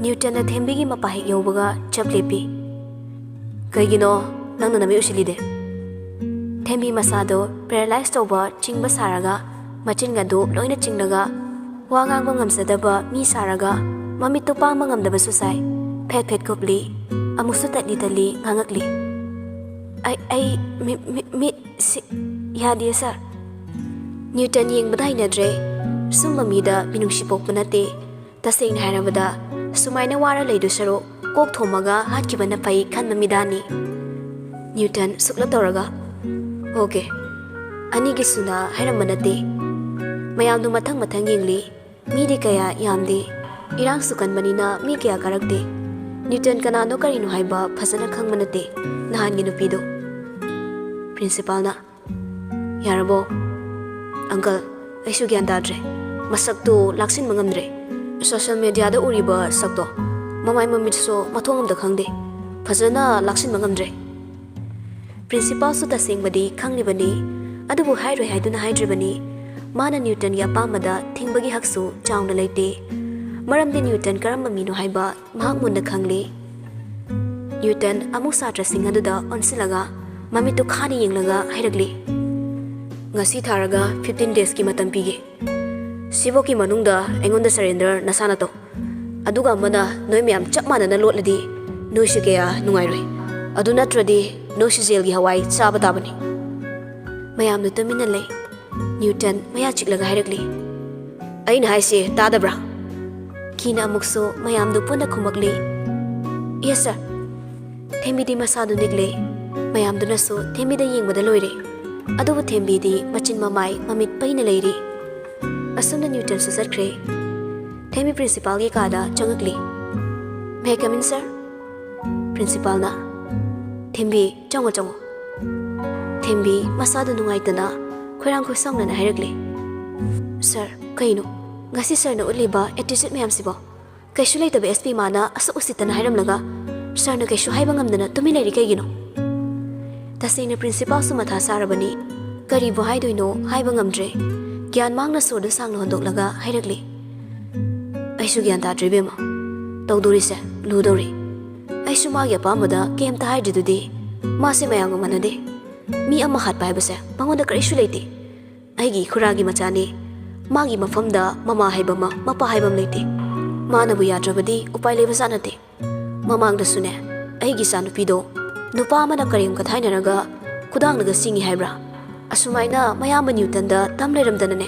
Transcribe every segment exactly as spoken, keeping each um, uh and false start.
ꯅ꯭ꯌꯨꯇꯟꯅ ꯊꯦꯝꯕꯤꯒꯤ ꯃꯄꯥ ꯍꯦꯛ ꯌꯧꯕꯒ ꯆꯞ ꯂꯦꯞꯄꯤ꯫ "ꯀꯩꯒꯤꯅꯣ ꯅꯪꯅ ꯅꯃꯤꯠ ꯎꯏꯁꯤꯜꯂꯤꯗꯤ?" ꯊꯦꯝꯕꯤ ꯃꯁꯥꯗꯣ ꯄꯦꯔꯥꯂꯥꯏꯁ ꯇꯧꯕ ꯆꯤꯡꯕ ꯁꯥꯔꯒ ꯃꯆꯤꯟꯒꯗꯨ ꯂꯣꯏꯅ ꯆꯤꯡꯂꯒ ꯋꯥ ꯉꯥꯡꯕ ꯉꯝꯖꯗꯕ ꯃꯤ ꯁꯥꯔꯒ ꯃꯃꯤꯠꯇꯨ ꯄꯥꯡꯕ ꯉꯝꯗꯕꯁꯨ ꯁꯥꯏ꯫ ꯐꯦꯠ ꯐꯦꯠ ꯀꯨꯞꯂꯤ꯫ ꯑꯃꯨꯛꯁꯨ ꯇꯠꯂꯤ ꯇꯠꯂꯤ ꯉꯥꯡꯉꯛꯂꯤ꯫ "ꯑꯩ, ꯑꯩ ꯃꯤ-, ꯃꯤ-, ꯃꯤꯠ ꯁꯤ-, ꯌꯥꯗꯦ ꯁꯥꯔ꯫" ꯅ꯭ꯌꯨꯇꯟ ꯌꯦꯡꯕꯗ ꯍꯩꯅꯗ꯭ꯔꯦ꯫ ꯁꯨꯝꯕ ꯃꯤꯗ ꯃꯤꯅꯨꯡꯁꯤ ꯄꯣꯛꯄ ꯅꯠꯇꯦ꯫ ꯇꯁꯦꯡꯅ ꯍꯥꯏꯔꯕꯗ ꯁꯨꯃꯥꯏꯅ ꯋꯥꯔ ꯂꯩꯗꯣꯏ ꯁꯔꯨꯛ ꯀꯣꯛ ꯊꯣꯝꯃꯒ ꯍꯥꯠꯈꯤꯕꯅ ꯐꯩ ꯈꯟꯕ ꯃꯤꯗꯥꯅꯤ꯫ ꯅ꯭ꯌꯨꯇꯟ ꯁꯨꯛꯂꯞ ꯇꯧꯔꯒ, "ꯑꯣꯀꯦ, ꯑꯅꯤꯒꯤ ꯁꯨꯅ ꯍꯥꯏꯔꯝꯕ ꯅꯠꯇꯦ꯫ ꯃꯌꯥꯝꯗꯨ ꯃꯊꯪ ꯃꯊꯪ ꯌꯦꯡꯂꯤ꯫ ꯃꯤꯗꯤ ꯀꯌꯥ ꯌꯥꯝꯗꯦ꯫ ꯏꯔꯥꯡꯁꯨ ꯀꯟꯕꯅꯤꯅ ꯃꯤ ꯀꯌꯥ ꯀꯥꯔꯛꯇꯦ꯫ ꯅ꯭ꯌꯨꯇꯟ ꯀꯅꯥꯅꯣ ꯀꯔꯤꯅꯣ ꯍꯥꯏꯕ ꯐꯖꯅ ꯈꯪꯕ ꯅꯠꯇꯦ ꯅꯍꯥꯟꯒꯤ ꯅꯨꯄꯤꯗꯣ꯫" ꯄ꯭ꯔꯤꯟꯁꯤꯄꯥꯜꯅ, "ꯌꯥꯔꯕꯣ?" "ꯑꯪꯀꯜ, ꯑꯩꯁꯨ ꯒ꯭ꯌꯥꯟ ꯇꯥꯗ꯭ꯔꯦ꯫ ꯃꯁꯛꯇꯣ ꯂꯥꯛꯁꯤꯟꯕ ꯉꯝꯗ꯭ꯔꯦ꯫ ꯁꯣꯁꯦꯜ ꯃꯦꯗꯤꯌꯥꯗ ꯎꯔꯤꯕ ꯁꯛꯇꯣ, ꯃꯃꯥꯏ ꯃꯃꯤꯠꯁꯨ ꯃꯊꯣꯡ ꯑꯝꯇ ꯈꯪꯗꯦ꯫ ꯐꯖꯅ ꯂꯥꯛꯁꯤꯟꯕ ꯉꯝꯗ꯭ꯔꯦ꯫" ꯄ꯭ꯔꯤꯟꯁꯤꯄꯥꯜꯁꯨ ꯇꯁꯦꯡꯕꯗꯤ ꯈꯪꯂꯤꯕꯅꯤ, ꯑꯗꯨꯕꯨ ꯍꯥꯏꯔꯣꯏ ꯍꯥꯏꯗꯨꯅ ꯍꯥꯏꯗ꯭ꯔꯤꯕꯅꯤ꯫ ꯃꯥꯅ ꯅ꯭ꯌꯨꯇꯟꯒꯤ ꯑꯄꯥꯝꯕꯗ ꯊꯤꯡꯕꯒꯤ ꯍꯛꯁꯨ ꯆꯥꯎꯅ ꯂꯩꯇꯦ꯫ ꯃꯔꯝꯗꯤ ꯅ꯭ꯌꯨꯇꯟ ꯀꯔꯝꯕ ꯃꯤꯅꯣ ꯍꯥꯏꯕ ꯃꯍꯥꯛ ꯃꯨꯟꯅ ꯈꯪꯂꯤ꯫ ꯅ꯭ꯌꯨꯇꯟ ꯑꯃꯨꯛ ꯁꯥꯇ꯭ꯔꯁꯤꯡ ꯑꯗꯨꯗ ꯑꯣꯟꯁꯤꯜꯂꯒ ꯃꯃꯤꯠꯇꯨ ꯈꯥꯅ ꯌꯦꯡꯂꯒ ꯍꯥꯏꯔꯛꯂꯤ, "ꯉꯁꯤ ꯊꯥꯔꯒ ꯐꯤꯐꯇꯤꯟ ꯗꯦꯖꯀꯤ ꯃꯇꯝ ꯄꯤꯒꯦ꯫ ꯁꯤꯐꯥꯎꯒꯤ ꯃꯅꯨꯡꯗ ꯑꯩꯉꯣꯟꯗ ꯁꯔꯦꯟꯗꯔ ꯅꯁꯥꯅ ꯇꯧ꯫ ꯑꯗꯨꯒ ꯑꯃꯅ ꯅꯣꯏ ꯃꯌꯥꯝ ꯆꯞ ꯃꯥꯟꯅꯅ ꯂꯣꯠꯂꯗꯤ ꯅꯣꯏꯁꯨ ꯀꯌꯥ ꯅꯨꯡꯉꯥꯏꯔꯣꯏ꯫ ꯑꯗꯨ ꯅꯠꯇ꯭ꯔꯗꯤ ꯅꯣꯏꯁꯨ ꯖꯦꯜꯒꯤ ꯍꯋꯥꯏ ꯆꯥꯕ ꯇꯥꯕꯅꯤ꯫" ꯃꯌꯥꯝꯗꯨ ꯇꯨꯃꯤꯟꯅ ꯂꯩ꯫ ꯅ꯭ꯌꯨꯇꯟ ꯃꯌꯥ ꯆꯤꯛꯂꯒ ꯍꯥꯏꯔꯛꯂꯤ, "ꯑꯩꯅ ꯍꯥꯏꯁꯦ ꯇꯥꯗꯕ꯭ꯔꯥ?" ꯀꯤꯅ ꯑꯃꯨꯛꯁꯨ ꯃꯌꯥꯝꯗꯨ ꯄꯨꯟꯅ ꯈꯨꯝꯃꯛꯂꯤ, "ꯌꯦꯁ ꯁꯥꯔ꯫" ꯊꯦꯝꯕꯤꯗꯤ ꯃꯁꯥꯗꯨ ꯅꯤꯛꯂꯦ꯫ ꯃꯌꯥꯝꯗꯨꯅꯁꯨ ꯊꯦꯝꯕꯤꯗ ꯌꯦꯡꯕꯗ ꯂꯣꯏꯔꯦ꯫ ꯑꯗꯨꯕꯨ ꯊꯦꯝꯕꯤꯗꯤ ꯃꯆꯤꯟ ꯃꯃꯥꯏ ꯃꯃꯤꯠ ꯄꯩꯅ ꯂꯩꯔꯤ꯫ ꯑꯁꯨꯝꯅ ꯅ꯭ꯌꯨꯇꯟꯁꯨ ꯆꯠꯈ꯭ꯔꯦ꯫ ꯊꯦꯝꯕꯤ ꯄ꯭ꯔꯤꯟꯁꯤꯄꯥꯜꯒꯤ ꯀꯥꯗ ꯆꯪꯉꯛꯂꯤ꯫ "May I come in, sir?" ꯄ꯭ꯔꯤꯟꯁꯤꯄꯥꯜꯅ, "ꯊꯦꯝꯕꯤ, ꯆꯪꯉꯣ, ꯆꯪꯉꯣ꯫" ꯊꯦꯝꯕꯤ ꯃꯁꯥꯗꯨ ꯅꯨꯡꯉꯥꯏꯇꯅ ꯈꯣꯏꯔꯥꯡ ꯈꯣꯏꯁꯥꯎꯅꯅ ꯍꯥꯏꯔꯛꯂꯤ, "ꯁꯥꯔ, ꯀꯩꯅꯣ ꯉꯁꯤ ꯁꯥꯔꯅ ꯎꯠꯂꯤꯕ ꯑꯦꯇꯤꯆꯨꯠ ꯃꯌꯥꯝꯁꯤꯕꯣ? ꯀꯩꯁꯨ ꯂꯩꯇꯕ ꯑꯦꯁ ꯄꯤ ꯃꯥꯅ ꯑꯁꯨꯛ ꯎꯁꯤꯠꯇꯅ ꯍꯥꯏꯔꯝꯂꯒ ꯁꯥꯔꯅ ꯀꯩꯁꯨ ꯍꯥꯏꯕ ꯉꯝꯗꯅ ꯇꯨꯃꯤꯟ ꯂꯩꯔꯤ ꯀꯩꯒꯤꯅꯣ?" ꯇꯁꯦꯡꯅ ꯄ꯭ꯔꯤꯟꯁꯤꯄꯥꯜꯁꯨ ꯃꯊꯥ ꯁꯥꯔꯕꯅꯤ꯫ ꯀꯔꯤꯕꯨ ꯍꯥꯏꯗꯣꯏꯅꯣ ꯍꯥꯏꯕ ꯉꯝꯗ꯭ꯔꯦ꯫ ꯒ꯭ꯌꯥꯟ ꯃꯥꯡꯅ ꯁꯣꯔꯗꯨ ꯁꯥꯡꯅ ꯍꯣꯟꯗꯣꯛꯂꯒ ꯍꯥꯏꯔꯛꯂꯤ, "ꯑꯩꯁꯨ ꯒ꯭ꯌꯥꯟ ꯇꯥꯗ꯭ꯔꯦ ꯏꯕꯦꯝꯃ꯫ ꯇꯧꯗꯣꯔꯤꯁꯦ ꯂꯨꯗꯧꯔꯤ꯫ ꯑꯩꯁꯨ ꯃꯥꯒꯤ ꯑꯄꯥꯝꯕꯗ ꯀꯩꯝꯇ ꯍꯥꯏꯗ꯭ꯔꯤꯗꯨꯗꯤ꯫ ꯃꯥꯁꯦ ꯃꯌꯥꯝꯒ ꯃꯥꯟꯅꯗꯦ꯫ ꯃꯤ ꯑꯃ ꯍꯥꯠꯄ ꯍꯥꯏꯕꯁꯦ ꯃꯉꯣꯟꯗ ꯀꯔꯤꯁꯨ ꯂꯩꯇꯦ꯫ ꯑꯩꯒꯤ ꯏꯈꯨꯔꯥꯒꯤ ꯃꯆꯥꯅꯤ꯫ ꯃꯥꯒꯤ ꯃꯐꯝꯗ ꯃꯃꯥ ꯍꯥꯏꯕ ꯑꯃ, ꯃꯄꯥ ꯍꯥꯏꯕ ꯑꯃ ꯂꯩꯇꯦ꯫ ꯃꯥꯅꯕꯨ ꯌꯥꯗ꯭ꯔꯕꯗꯤ ꯎꯄꯥꯏ ꯂꯩꯕꯖꯥꯠ ꯅꯠꯇꯦ꯫ ꯃꯃꯥꯡꯗꯁꯨꯅꯦ, ꯑꯩꯒꯤ ꯏꯆꯥꯅꯨꯄꯤꯗꯣ ꯅꯨꯄꯥ ꯑꯃꯅ ꯀꯔꯦꯝ ꯀꯊꯥꯏꯅꯔꯒ ꯈꯨꯗꯥꯡꯅꯒ ꯆꯤꯡꯏ ꯍꯥꯏꯕ꯭ꯔꯥ? ꯑꯁꯨꯃꯥꯏꯅ ꯃꯌꯥꯝꯕ ꯅ꯭ꯌꯨꯇꯟꯗ ꯇꯝ ꯂꯩꯔꯝꯗꯅꯅꯦ,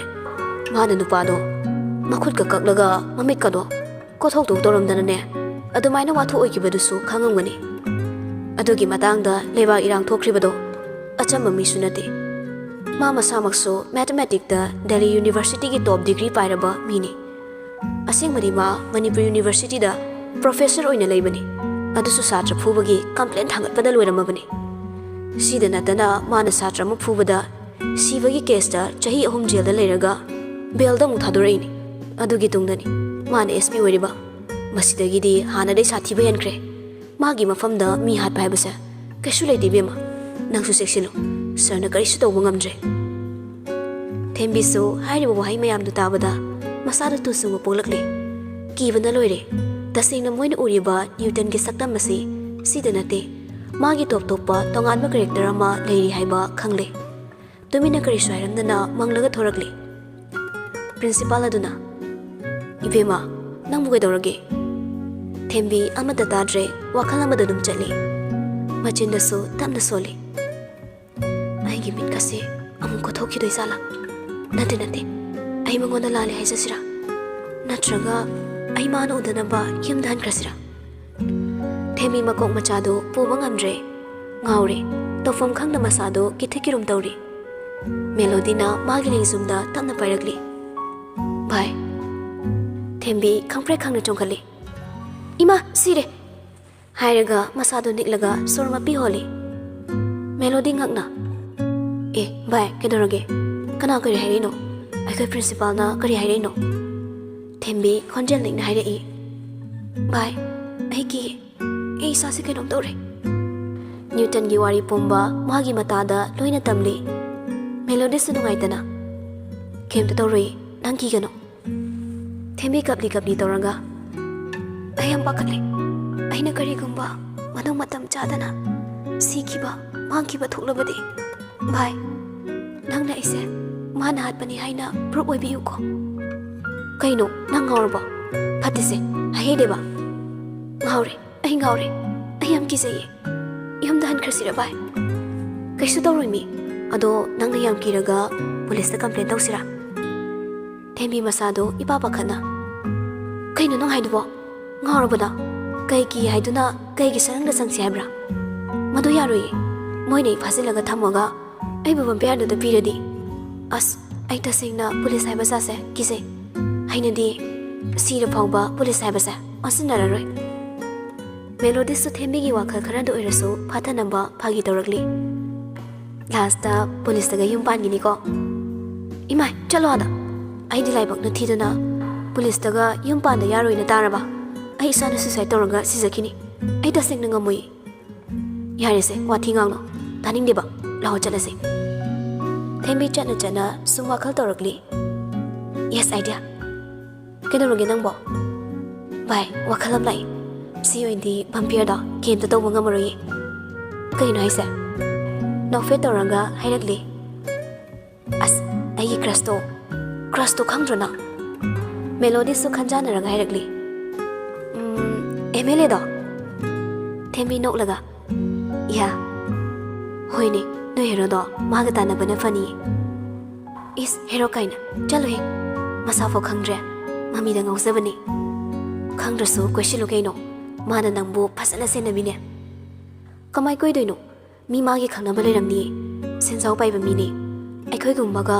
ꯃꯥꯅ ꯅꯨꯄꯥꯗꯣ ꯃꯈꯨꯠꯀ ꯀꯛꯂꯒ ꯃꯃꯤꯠꯀꯗꯣ ꯀꯣꯊꯣꯛꯇꯣꯛ ꯇꯧꯔꯝꯗꯅꯅꯦ, ꯑꯗꯨꯃꯥꯏꯅ ꯋꯥꯊꯣꯛ ꯑꯣꯏꯈꯤꯕꯗꯨꯁꯨ ꯈꯪꯉꯝꯒꯅꯤ꯫ ꯑꯗꯨꯒꯤ ꯃꯇꯥꯡꯗ ꯂꯩꯕꯥꯛ ꯏꯔꯥꯡ ꯊꯣꯛꯈ꯭ꯔꯤꯕꯗꯣ ꯑꯆꯝꯕ ꯃꯤꯁꯨ ꯅꯠꯇꯦ꯫ ꯃꯥ ꯃꯁꯥꯃꯛꯁꯨ ꯃꯦꯊꯃꯦꯇꯤꯛꯇ ꯗꯦꯜꯂꯤ ꯌꯨꯅꯤꯚꯔꯁꯤꯇꯤꯒꯤ ꯇꯣꯞ ꯗꯤꯒ꯭ꯔꯤ ꯄꯥꯏꯔꯕ ꯃꯤꯅꯤ꯫ ꯑꯁꯦꯡꯕꯗꯤ ꯃꯥ ꯃꯅꯤꯄꯨꯔ ꯌꯨꯅꯤꯚꯔꯁꯤꯇꯤꯗ ꯄ꯭ꯔꯣꯐꯦꯁꯔ ꯑꯣꯏꯅ ꯂꯩꯕꯅꯤ꯫ ꯑꯗꯨꯁꯨ ꯁꯥꯇ꯭ꯔ ꯐꯨꯕꯒꯤ ꯀꯝꯄ꯭ꯂꯦꯟ ꯊꯥꯡꯒꯠꯄꯗ ꯂꯣꯏꯔꯝꯃꯕꯅꯤ꯫ ꯁꯤꯗ ꯅꯠꯇꯅ ꯃꯥꯅ ꯁꯥꯇ꯭ꯔ ꯑꯃ ꯐꯨꯕꯗ ꯁꯤꯕꯒꯤ ꯀꯦꯁꯇ ꯆꯍꯤ ꯑꯍꯨꯝ ꯖꯦꯜꯗ ꯂꯩꯔꯒ ꯕꯦꯜꯗ ꯑꯃꯨꯛ ꯊꯥꯗꯣꯔꯛꯏꯅꯤ꯫ ꯑꯗꯨꯒꯤ ꯇꯨꯡꯗꯅꯤ ꯃꯥꯅ ꯑꯦꯁ ꯄꯤ ꯑꯣꯏꯔꯤꯕ꯫ ꯃꯁꯤꯗꯒꯤꯗꯤ ꯍꯥꯟꯅꯗꯩ ꯁꯥꯊꯤꯕ ꯍꯦꯟꯈ꯭ꯔꯦ꯫ ꯃꯥꯒꯤ ꯃꯐꯝꯗ ꯃꯤ ꯍꯥꯠꯄ ꯍꯥꯏꯕꯁꯦ ꯀꯩꯁꯨ ꯂꯩꯇꯦ ꯏꯕꯦꯝꯃ꯫ ꯅꯪꯁꯨ ꯆꯦꯛꯁꯤꯜꯂꯨ꯫ ꯁꯔꯅ ꯀꯔꯤꯁꯨ ꯇꯧꯕ ꯉꯝꯗ꯭ꯔꯦ꯫ ꯊꯦꯝꯕꯤꯁꯨ ꯍꯥꯏꯔꯤꯕ ꯋꯥꯍꯩ ꯃꯌꯥꯝꯗꯨ ꯇꯥꯕꯗ ꯃꯁꯥꯗ ꯇꯨ ꯆꯨꯡꯕ ꯄꯣꯛꯂꯛꯂꯦ꯫ ꯀꯤꯕꯅ ꯂꯣꯏꯔꯦ꯫ ꯇꯁꯦꯡꯅ ꯃꯣꯏꯅ ꯎꯔꯤꯕ ꯅ꯭ꯌꯨꯇꯟꯒꯤ ꯁꯛꯇꯝ ꯑꯁꯤ ꯁꯤꯗ ꯅꯠꯇꯦ꯫ ꯃꯥꯒꯤ ꯇꯣꯞ ꯇꯣꯞꯄ ꯇꯣꯉꯥꯟꯕ ꯀꯦꯔꯦꯛꯇꯔ ꯑꯃ ꯂꯩꯔꯤ ꯍꯥꯏꯕ ꯈꯪꯂꯦ꯫ ꯇꯨꯃꯤꯟꯅ ꯀꯔꯤꯁꯨ ꯍꯥꯏꯔꯝꯗꯅ ꯃꯪꯂꯒ ꯊꯣꯔꯛꯂꯤ꯫ ꯄ꯭ꯔꯤꯟꯁꯤꯄꯥꯜ ꯑꯗꯨꯅ, "ꯏꯕꯦꯝꯃ, ꯅꯪꯕꯨ ꯀꯩꯗꯧꯔꯒꯦ?" ꯊꯦꯝꯕꯤ ꯑꯃꯠꯇ ꯇꯥꯗ꯭ꯔꯦ, ꯋꯥꯈꯜ ꯑꯃꯗ ꯑꯗꯨꯝ ꯆꯠꯂꯤ꯫ ꯃꯆꯤꯟꯗꯁꯨ ꯇꯞꯅ ꯁꯣꯜꯂꯤ꯫ "ꯑꯩꯒꯤ ꯃꯤꯠꯀꯁꯦ ꯑꯃꯨꯛ ꯀꯣꯊꯣꯛꯈꯤꯗꯣꯏ ꯖꯥꯠꯂꯥ? ꯅꯠꯇꯦ, ꯅꯠꯇꯦ, ꯑꯩ ꯃꯉꯣꯟꯗ ꯂꯥꯜꯂꯦ ꯍꯥꯏꯖꯁꯤꯔꯥ? ꯅꯠꯇ꯭ꯔꯒ ꯑꯩ ꯃꯥꯅ ꯎꯗꯅꯕ ꯌꯨꯝꯗ ꯍꯟꯈ꯭ꯔꯁꯤꯔꯥ?" ꯊꯦꯝꯕꯤ ꯃꯀꯣꯛ ꯃꯆꯥꯗꯨ ꯄꯨꯕ ꯉꯝꯗ꯭ꯔꯦ꯫ ꯉꯥꯎꯔꯦ꯫ ꯇꯧꯐꯝ ꯈꯪꯗ ꯃꯁꯥꯗꯨ ꯀꯤꯊꯤ ꯀꯤꯔꯨꯝ ꯇꯧꯔꯤ꯫ ꯃꯦꯂꯣꯗꯤꯅ ꯃꯥꯒꯤ ꯂꯦꯡꯖꯨꯝꯗ ꯇꯞꯅ ꯄꯥꯏꯔꯛꯂꯤ꯫ "ꯚꯥꯏ!" ꯊꯦꯝꯕꯤ ꯈꯪꯄ꯭ꯔꯦꯛ ꯈꯪꯅ ꯆꯣꯡꯈꯠꯂꯤ꯫ "ꯏꯃꯥ, ꯁꯤꯔꯦ!" ꯍꯥꯏꯔꯒ ꯃꯁꯥꯗꯨ ꯅꯤꯛꯂꯒ ꯁꯣꯔ ꯃꯄꯤ ꯍꯣꯜꯂꯤ꯫ ꯃꯦꯂꯣꯗꯤ ꯉꯛꯅ, "ꯑꯦ, ꯚꯥꯏ, ꯀꯩꯗꯧꯔꯒꯦ? ꯀꯅꯥ ꯀꯔꯤ ꯍꯥꯏꯔꯛꯏꯅꯣ? ꯑꯩꯈꯣꯏ ꯄ꯭ꯔꯤꯟꯁꯤꯄꯥꯜꯅ ꯀꯔꯤ ꯍꯥꯏꯔꯛꯏꯅꯣ?" ꯊꯦꯝꯕꯤ ꯈꯣꯟꯖꯦꯜ ꯅꯤꯛꯅ ꯍꯥꯏꯔꯛꯏ꯫ "ꯚꯥꯏ, ꯑꯩ ꯀꯤ ꯑꯩ ꯏꯁꯥꯁꯦ ꯀꯩꯅꯣꯝ ꯇꯧꯔꯦ꯫" ꯅ꯭ꯌꯨꯇꯟꯒꯤ ꯋꯥꯔꯤ ꯄꯨꯝꯕ ꯃꯥꯒꯤ ꯃꯇꯥꯗ ꯂꯣꯏꯅ ꯇꯝꯂꯤ꯫ ꯃꯦꯂꯣꯗꯤꯁꯨ ꯅꯨꯡꯉꯥꯏꯇꯅ, "ꯀꯩꯝꯇ ꯇꯧꯔꯣꯏ, ꯅꯪ ꯀꯤꯒꯅꯨ꯫" ꯊꯦꯝꯕꯤ ꯀꯞꯂꯤ ꯀꯞꯂꯤ ꯇꯧꯔꯒ, ꯑꯩ ꯌꯥꯝ ꯄꯥꯈꯠꯂꯦ꯫ ꯑꯩꯅ ꯀꯔꯤꯒꯨꯝꯕ ꯃꯗꯨ ꯃꯇꯝ ꯆꯥꯗꯅ ꯁꯤꯈꯤꯕ, ꯃꯥꯡꯈꯤꯕ ꯊꯣꯛꯂꯕꯗꯤ? ꯚꯥꯏ, ꯅꯪꯅ ꯑꯩꯁꯦ ꯃꯥꯅ ꯍꯥꯠꯄꯅꯤ ꯍꯥꯏꯅ proof ꯑꯣꯏꯕꯤꯌꯨꯀꯣ꯫ ꯀꯩꯅꯣ, ꯅꯪ ꯉꯥꯎꯔꯕꯣ? ꯐꯠꯇꯦꯁꯦ, ꯑꯍꯦ ꯗꯦꯕ꯫ ꯉꯥꯎꯔꯦ, ꯑꯩ ꯉꯥꯎꯔꯦ꯫ ꯑꯩ ꯌꯥꯝ ꯀꯤꯖꯩꯌꯦ꯫ ꯌꯨꯝꯗ ꯍꯟꯈ꯭ꯔꯁꯤꯔ, ꯚꯥꯏ? ꯀꯩꯁꯨ ꯇꯧꯔꯣꯏ, ꯃꯤ꯫ ꯑꯗꯣ ꯅꯪꯅ ꯌꯥꯝ ꯀꯤꯔꯒ ꯄꯨꯂꯤꯁꯇ complain ꯇꯧꯁꯤꯔꯥ? ꯊꯦꯝꯕꯤ ꯃꯁꯥꯗꯣ ꯏꯄꯥ ꯄꯥꯈꯠꯅ, "ꯀꯩꯅꯣ ꯅꯪ ꯍꯥꯏꯗꯨꯕꯣ? ꯉꯥꯎꯔꯕꯣ ꯅꯪ? ꯀꯩ ꯀꯤ ꯍꯥꯏꯗꯨꯅ ꯀꯩꯒꯤ ꯁꯔꯪꯗ ꯆꯪꯁꯤ ꯍꯥꯏꯕ꯭ꯔꯥ? ꯃꯗꯨ ꯌꯥꯔꯣꯏꯌꯦ꯫ ꯃꯣꯏꯅ ꯑꯩ ꯐꯥꯖꯤꯜꯂꯒ ꯊꯝꯃꯒ ꯑꯩꯕꯨ vampire ꯗꯨꯗ ꯄꯤꯔꯗꯤ? ꯑꯁ, ꯑꯩ ꯇꯁꯦꯡꯅ ꯄꯨꯂꯤꯁ ꯍꯥꯏꯕ ꯖꯥꯠꯁꯦ ꯀꯤꯖꯩ꯫ ꯍꯩꯅꯗꯦ꯫ ꯁꯤꯔ ꯐꯥꯎꯕ ꯄꯨꯂꯤꯁ ꯍꯥꯏꯕꯁꯦ ꯑꯣꯟꯁꯤꯟꯅꯔꯔꯣꯏ꯫" ꯃꯦꯂꯣꯗꯤꯁꯁꯨ ꯊꯦꯝꯕꯤꯒꯤ ꯋꯥꯈꯜ ꯈꯔꯗ ꯑꯣꯏꯔꯁꯨ ꯐꯥꯊꯅꯕ ꯐꯥꯒꯤ ꯇꯧꯔꯛꯂꯤ꯫ Last ꯇ ꯄꯨꯂꯤꯁꯇꯒ ꯌꯨꯝ ꯄꯥꯟꯒꯤꯅꯤꯀꯣ꯫ "ꯏꯃꯥꯏ, ꯆꯠꯂꯣ ꯑꯥꯗ꯫ ꯑꯩꯗꯤ ꯂꯥꯏꯕꯛꯅ ꯊꯤꯗꯅ ꯄꯨꯂꯤꯁꯇꯒ ꯌꯨꯝ ꯄꯥꯟꯗ ꯌꯥꯔꯣꯏꯅ ꯇꯥꯔꯕ? ꯑꯩ ꯏꯁꯥꯅ suicide ꯇꯧꯔꯒ ꯁꯤꯖꯈꯤꯅꯤ꯫ ꯑꯩ ꯇꯁꯦꯡꯅ ꯉꯝꯃꯣꯏ꯫" "ꯌꯥꯔꯦꯁꯦ, ꯋꯥꯊꯤ ꯉꯥꯡꯅꯨ꯫ ꯇꯥꯅꯤꯡꯗꯦꯕ꯫ ꯂꯥꯛꯑꯣ ꯆꯠꯂꯁꯦ꯫" ꯊꯦꯝꯕꯤ ꯆꯠꯅ ꯆꯠꯅ ꯁꯨꯝ ꯋꯥꯈꯜ ꯇꯧꯔꯛꯂꯤ꯫ "Yes, idea꯫" "ꯀꯩꯗꯧꯔꯒꯦ ꯅꯪꯕꯣ?" "ꯚꯥꯏ, ꯋꯥꯈꯜ ꯑꯃ ꯂꯥꯛꯏ꯫ ꯁꯤ ꯑꯣꯏꯅꯗꯤ vampire ꯗꯣ ꯀꯩꯝꯇ ꯇꯧꯕ ꯉꯝꯃꯔꯣꯏꯌꯦ꯫" "ꯀꯩꯅꯣ ꯍꯥꯏꯁꯦ?" ꯅꯣꯛꯐꯦꯠ ꯇꯧꯔꯒ ꯍꯥꯏꯔꯛꯂꯤ꯫ "ꯑꯁ, ꯑꯩꯒꯤ crush ꯇꯣ꯫" "Crush ꯇꯣ ꯈꯪꯗ꯭ꯔꯣ ꯅꯪ?" ꯃꯦꯂꯣꯗꯤꯁꯁꯨ ꯈꯟꯖꯥꯟꯅꯔꯒ ꯍꯥꯏꯔꯛꯂꯤ꯫ "ꯎꯝ, M L A ꯗꯣ?" ꯊꯦꯝꯕꯤ ꯅꯣꯛꯂꯒ, "ꯌꯥ, ꯍꯣꯏꯅꯦ, ꯅꯣꯏ hero ꯗꯣ ꯃꯥꯒ ꯇꯥꯟꯅꯕꯅ ꯐꯅꯤꯌꯦ꯫" "ꯏꯁ, hero ꯀꯥꯏꯅ, ꯆꯠꯂꯨꯍꯦ꯫ ꯃꯁꯥꯐꯥꯎ ꯈꯪꯗ꯭ꯔꯦ, ꯃꯃꯤꯗ ꯉꯥꯎꯖꯕꯅꯤ꯫" "ꯈꯪꯗ꯭ꯔꯁꯨ ꯀꯣꯏꯁꯤꯜꯂꯨ ꯀꯩꯅꯣ, ꯃꯥꯅ ꯅꯪꯕꯨ ꯐꯖꯅ ꯁꯦꯟꯅꯕꯤꯅꯦ꯫" "ꯀꯃꯥꯏ ꯀꯣꯏꯗꯣꯏꯅꯣ? ꯃꯤ ꯃꯥꯒꯤ ꯈꯪꯅꯕ ꯂꯩꯔꯝꯅꯤꯌꯦ꯫ ꯁꯦꯟꯖꯥꯎ ꯄꯥꯏꯕ ꯃꯤꯅꯦ꯫ ꯑꯩꯈꯣꯏꯒꯨꯝꯕꯒ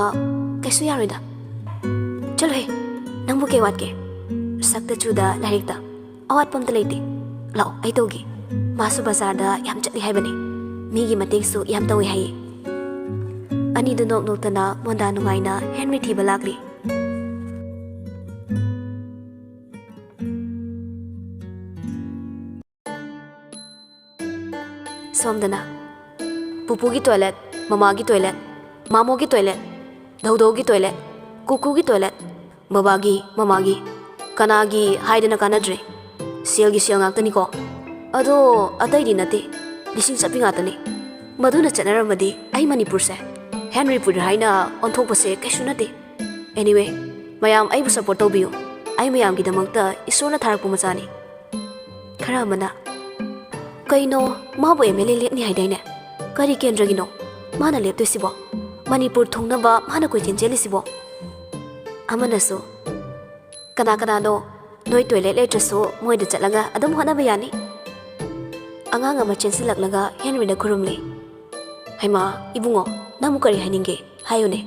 ꯀꯩꯁꯨ ꯌꯥꯔꯣꯏꯗ꯫" "ꯆꯠꯂꯨꯍꯦ, ꯅꯪꯕꯨ ꯀꯩ ꯋꯥꯠꯀꯦ? ꯁꯛꯇ ꯆꯨꯗ ꯂꯥꯏꯔꯤꯛꯇ ꯑꯋꯥꯠꯄ ꯑꯝꯇ ꯂꯩꯇꯦ꯫ ꯂꯥꯛꯑꯣ, ꯑꯩ ꯇꯧꯒꯦ꯫ ꯃꯥꯁꯨ ꯕꯖꯥꯔꯗ ꯌꯥꯝ ꯆꯠꯂꯤ ꯍꯥꯏꯕꯅꯦ꯫ ꯃꯤꯒꯤ ꯃꯇꯦꯡꯁꯨ ꯌꯥꯝ ꯇꯧꯏ ꯍꯥꯏꯌꯦ꯫" ꯑꯅꯤꯗꯨ ꯅꯣꯛ ꯅꯣꯛꯇꯅ ꯃꯣꯟꯗꯥ ꯅꯨꯡꯉꯥꯏꯅ ꯍꯦꯟꯔꯤ ꯊꯤꯕ ꯂꯥꯛꯂꯤ꯫ ꯁꯣꯝꯗꯅ ꯄꯨꯄꯨꯒꯤ toilet, ꯃꯃꯥꯒꯤ toilet, ꯃꯥꯃꯣꯒꯤ toilet, ꯙꯧꯙꯧꯒꯤ toilet, ꯀꯨꯀꯨꯒꯤ toilet, ꯕꯕꯥꯒꯤ, ꯃꯃꯥꯒꯤ꯫ ꯀꯅꯥꯒꯤ ꯍꯥꯏꯗꯅ ꯀꯥꯟꯅꯗ꯭ꯔꯦ꯫ ꯁꯦꯜꯒꯤ ꯁꯦꯜ ꯉꯥꯛꯇꯅꯤꯀꯣ꯫ ꯑꯗꯣ ꯑꯇꯩꯗꯤ ꯅꯠꯇꯦ, ꯂꯤꯁꯤꯡ ꯆꯠꯄꯤ ꯉꯥꯛꯇꯅꯤ꯫ ꯃꯗꯨꯅ ꯆꯠꯅꯔꯝꯃꯗꯤ ꯑꯩ ꯃꯅꯤꯄꯨꯔꯁꯦ ꯍꯦꯟꯔꯤꯄꯨꯔ ꯍꯥꯏꯅ ꯑꯣꯟꯊꯣꯛꯄꯁꯦ ꯀꯩꯁꯨ ꯅꯠꯇꯦ꯫ Anyway, ꯃꯌꯥꯝ ꯑꯩꯕꯨ support ꯇꯧꯕꯤꯌꯨ꯫ ꯑꯩ ꯃꯌꯥꯝꯒꯤꯗꯃꯛꯇ ꯏꯁꯣꯔꯅ ꯊꯥꯔꯛꯄ ꯃꯆꯥꯅꯤ꯫ ꯈꯔ ꯑꯃꯅ, "ꯀꯩꯅꯣ, ꯃꯥꯕꯨ M L A ꯂꯦꯞꯅꯤ ꯍꯥꯏꯗꯥꯏꯅꯦ? ꯀꯔꯤ ꯀꯦꯟꯗ꯭ꯔꯒꯤꯅꯣ ꯃꯥꯅ ꯂꯦꯞꯇꯣꯏꯁꯤꯕꯣ? ꯃꯅꯤꯄꯨꯔ ꯊꯨꯡꯅꯕ ꯃꯥꯅ ꯀꯣꯏꯆꯦꯟ ꯆꯦꯜꯂꯤꯁꯤꯕꯣ?" ꯑꯃꯅꯁꯨ, "ꯀꯅꯥ ꯀꯅꯥꯅꯣ? ꯅꯣꯏ toilet ꯂꯩꯇ꯭ꯔꯁꯨ ꯃꯣꯏꯗ ꯆꯠꯂꯒ ꯑꯗꯨꯝ ꯍꯣꯠꯅꯕ ꯌꯥꯅꯤ꯫" ꯑꯉꯥꯡ ꯑꯃ ꯆꯦꯟꯁꯤꯜꯂꯛꯂꯒ ꯍꯦꯟꯔꯤꯅ ꯈꯨꯔꯨꯝꯂꯤ꯫ "ꯍꯩꯃꯥ, ꯏꯕꯨꯡꯉꯣ, ꯅꯪꯕꯨ ꯀꯔꯤ ꯍꯥꯏꯅꯤꯡꯒꯦ? ꯍꯥꯏꯌꯨꯅꯦ꯫"